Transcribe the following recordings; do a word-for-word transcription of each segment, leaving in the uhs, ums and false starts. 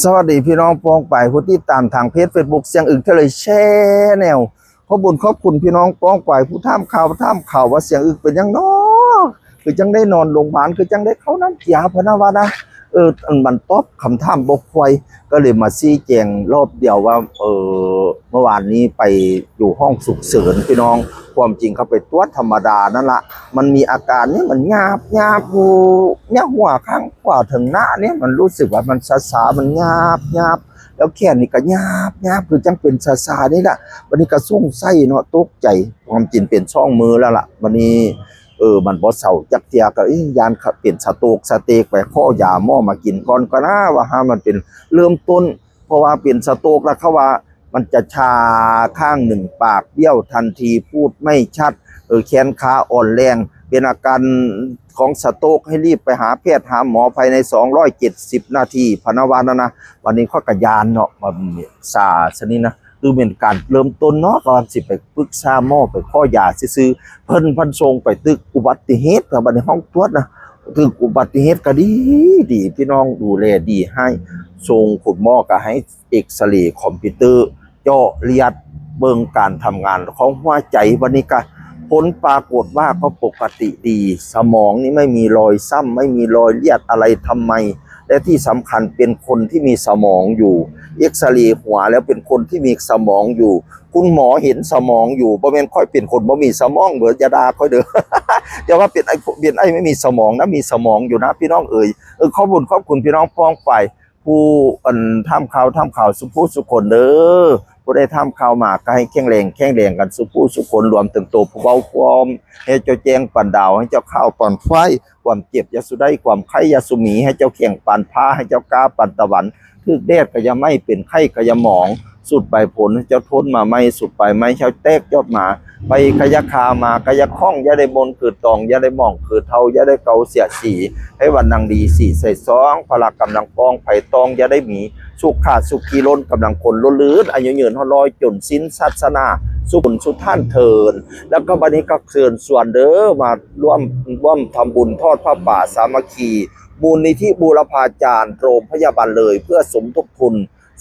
สวัสดีพี่น้องป้องไปายผู้ติดตามทางเพจเฟซบุ๊กเสียงอึกทะเลแชนแนล ขอบุญขอบคุณพี่น้องป้องไปายผู้ถามข่าวถามข่าวว่าเสียงอึกเป็นหยังน้อ คือจังได้นอนโรงพยาบาล คือจังได้เข้าน้ำเกลือพะนะว่านะ เอออันมันตอบคำถามบ่ค่อย ก็เลยมาชี้แจงรอบเดียวว่า เออเมื่อวานนี้ไปอยู่ห้องฉุกเฉินพี่น้อง ความจริงเขาไปตรวจธรรมดานั่นละ มันมีอาการเนี่ยมันหยาบหยาบอยู่เนี่ยหัวข้างขวาถึงหน้าเนี่ยมันรู้สึกว่ามันชาๆมันหยาบหยาบ แล้วแขนนี่ก็หยาบหยาบคือจังเป็นชาๆนี่แหละ วันนี้ก็สงสัยเนาะ ตกใจ ความจริงเป็นช่องมือแล้วล่ะ วันนี้ เออ มันบ่เซาจักเทื่อ ก็เอ้ย ย่านเป็นสโตรกสเตก ไปขอยาหมอมากินก่อนก็นะ ว่าหามันเป็นเริ่มต้น เพราะว่าเป็นสโตรกแล้วเขาว่า มันจะชาข้างหนึ่ง ปากเบี้ยวทันที พูดไม่ชัด เออ แขนขาอ่อนแรง เป็นอาการของสโตรก ให้รีบไปหาแพทย์หาหมอภายในสองร้อยเจ็ดสิบนาที พะนะว่านะนะ วันนี้ข้อยก็ย่านเนาะ มันซาซะนี่นะ คือเป็นการเริ่มต้นเนาะ ก็สิไปปรึกษาหมอ ไปขอยาซื่อๆ เพิ่นพันส่งไปตึกอุบัติเหตุ แล้วบัดนี้ห้องตรวจนะ ตึกอุบัติเหตุก็ดี ดี พี่น้องดูแลดีให้ ส่งคุณหมอก็ให้เอกซเรย์คอมพิวเตอร์ เจาะเลือด เบิ่งการทำงานของหัวใจ วันนี้ก็ผลปรากฏว่าก็ปกติดี สมองนี่ไม่มีรอยช้ำ ไม่มีรอยเลือดอะไร ทำไม และที่สำคัญเป็นคนที่มีสมองอยู่ เอกซเรย์หัวแล้วเป็นคนที่มีสมองอยู่ คุณหมอเห็นสมองอยู่ บ่แม่นข้อยเป็นคนบ่มีสมองเด้อ อย่าด่าข้อยเด้อ อย่าว่าเป็นไอ้ เป็นไอ้ไม่มีสมองนะ มีสมองอยู่นะพี่น้องเอ๋ย เออ ขอบคุณ ขอบคุณพี่น้องป้องไปาย ผู้อันถามข่าวถามข่าวสุผู้สุคนเด้อ ผู้ใดถามข่าวมาก็ให้แข็งแรงแข็งแรงกันสุผู้สุคน รวมถึงตัวผู้เว้าพร้อม ให้เจ้าแจ้งปานดาว ให้เจ้าขาวปานฝ้าย ความเจ็บอย่าสุได้ ความไข้อย่าสุมี ให้เจ้าแข็งปานผ้า ให้เจ้ากล้าปานตะวัน ถืกแดดก็อย่าไหม้ เป็นไข้ก็อย่าหมอง สุดใบโพธิ์ให้เจ้าทนมาไหม้ สุดใบไม้เจ้าแตกยอดหมา ใบก็อย่าคา หมาก็อย่าข้อง อย่าได้มนคือตอง อย่าได้หมองคือเทา อย่าได้เกาเสียสี ให้วันนางดีสีใส่ซอง พละกำลังป้องไผ่ตอง อย่าได้มี สุขะสุขีล้นกำลังคนล้นลื่น อายุยืนฮอดร้อย จนสิ้นศาสนา สุขสุท่านเทิน แล้วก็บัดนี้ก็เชิญชวนเด้อ มาร่วม ร่วมทำบุญทอดผ้าป่าสามัคคี มูลนิธิบูรพาจารย์โรงพยาบาลเลย เพื่อสมทบทุน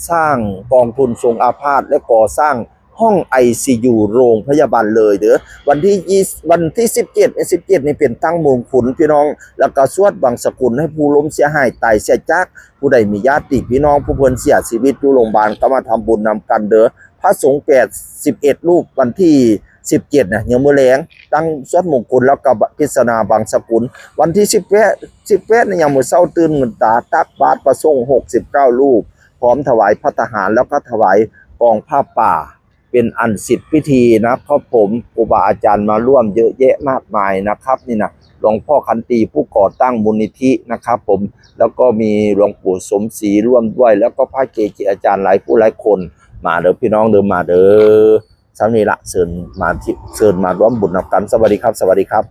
สร้างกองทุนทรงอาพาธ และก่อสร้างห้อง ไอซียู โรงพยาบาลเลยเด้อ วันที่ยี่สิบ วันที่สิบเจ็ด สิบเจ็ดนี่เป็นตั้งมงคลพี่น้อง แล้วก็สวดบังสกุลให้ผู้ล้มเสียหายตายเสียจาก ผู้ใดมีญาติพี่น้องผู้เพิ่นเสียชีวิตอยู่โรงพยาบาลก็มาทำบุญนำกันเด้อ พระสงฆ์แปดสิบเอ็ดรูป วันที่สิบเจ็ดนะ ยังมื้อแลงตั้งสวดมงคล แล้วก็พิจารณาบังสกุล วันที่สิบแปด สิบแปดนี่ยังมื้อเช้าตื่นเงินตาตักบาตรพระสงฆ์หกสิบเก้ารูป พร้อมถวายภัตตาหาร แล้วก็ถวายกองผ้าป่า เป็นอันเสร็จพิธีนะครับผม ครูบาอาจารย์มาร่วมเยอะแยะมากมายนะครับ นี่นะ หลวงพ่อขันตีผู้ก่อตั้งมูลนิธินะครับผม แล้วก็มีหลวงปู่สมศรีร่วมด้วย แล้วก็พระเกจิอาจารย์หลายผู้หลายคน มาเด้อพี่น้องเด้อ มาเด้อ ซ้ำนี้ละ เชิญมาที่ เชิญมาร่วมบุญนำกัน สวัสดีครับ สวัสดีครับ